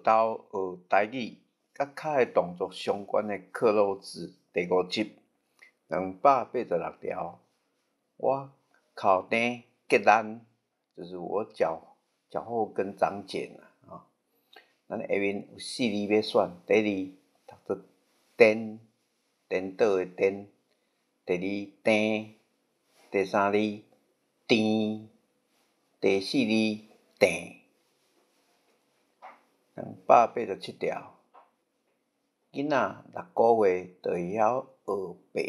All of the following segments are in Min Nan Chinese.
豆學台語，佮跤的動作相關的克漏字第五集，286條。我尻鈿結難，就是我腳腳後跟長繭啦。啊，咱下面有四字欲選，第一字讀做顛，顛倒的顛；第二碇，第三字甜，第四字鄭。287條，囡仔6個月就會曉學爬，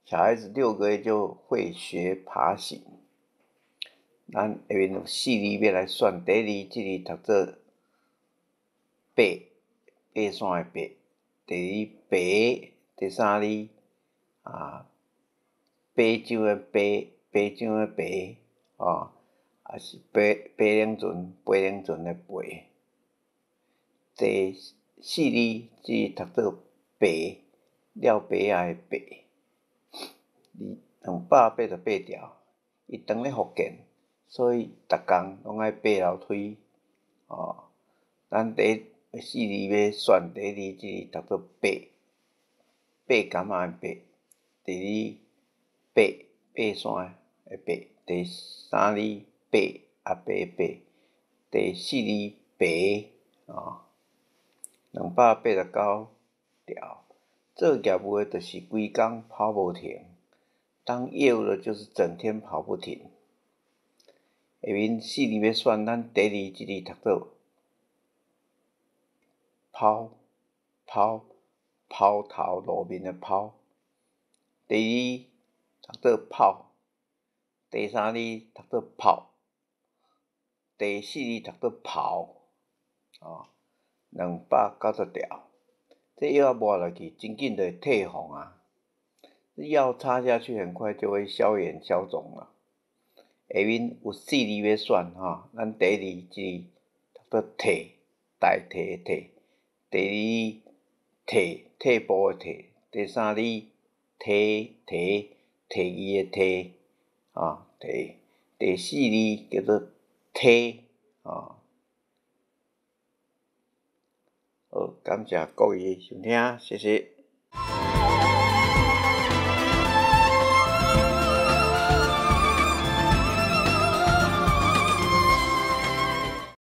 小孩子6個月就會學爬行。咱下面有四字欲來選，第一字這字讀做爬，爬山的爬；第二爬，第三字啊，爬上的爬，爬上的爬，哦。抑是爬爬龍船，爬龍船的爬。第四字這字讀做白，了白仔的白。288條，伊當咧福建，所以逐工攏愛爬樓梯。哦，咱第四字欲選，第一字這字讀做爬，爬柑仔的爬。第二爬爬山的爬，第三字伯阿伯的伯，第四字爬，哦，289條，做業務的就是規工跑無停，當業務的就是整天跑不停。下面四字欲選，咱第二這字讀做拋拋拋頭露面的拋，第二讀做泡，第三字讀做泡。第四字讀做跑，哦，290條，這藥抹落去，真緊就會退紅啊！藥擦下去，很快就會消炎消腫了。下面有四字欲選吼，咱第一字這字讀做退，代替的替；第二提，退步的退；第三字提提提議的提，啊提；第四字叫做梯，哦，好，感謝各位收聽，謝謝。